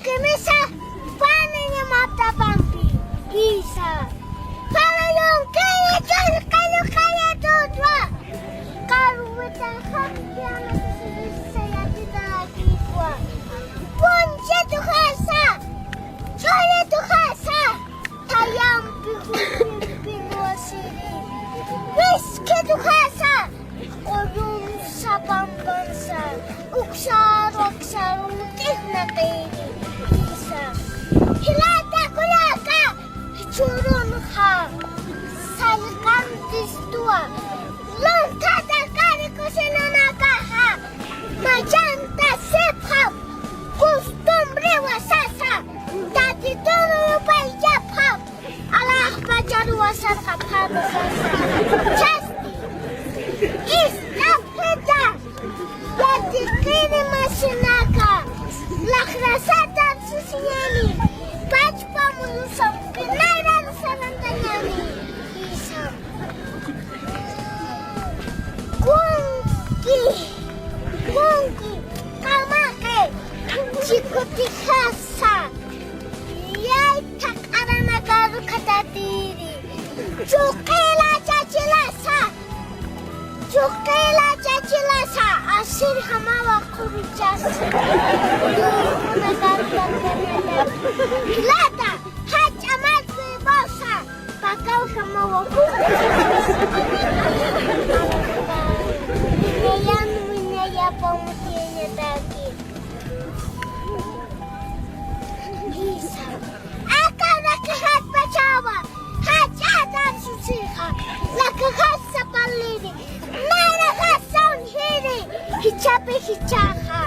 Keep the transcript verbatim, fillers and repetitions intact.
Kimisa, paniña maptapampi, isa. Para yunkiri churqalu qayatutwa. Karuwita hampiana tusirisa yatitarakitwa. Punchitu jasa, churitu jasa. Tayampi jupimpi nuwasiri. Wiskitu jasa. Q'ullum sapampansa, uksaru aksaru t'iqnaqiri, isa. Jilata kullaka, jichhürunxa, sallqantistuwa, lunthatakari kusinanakaxa, machanta sipxap, costumbre wasasa, tatitun yupayllapxap. Alaxpacharu wasarqa pharu sasa. Chasti. Ist'apxita. Yatiqini masinaka. Laqrasata arsusiñani. Pachpa muyusampi nayran sarantañani. Isam. Kunki, kunki, qamaqi, chikutixasa, yaytha q'aranakaru khatatiri, chuqila chachilasa, chuqila chachilasa, asirjamawa qhuruchasa, yuykunakaru kankanata, jilata, jach'a marku ibosa. Pakaw jamawa. Wiñayan, wiñayapam tiyañataki. Isa. Aka rakijat pachawa. Jach'atan susixa. Rakijat sapaliri. Narajat sawnjiri. Jichhapi jichhaxa.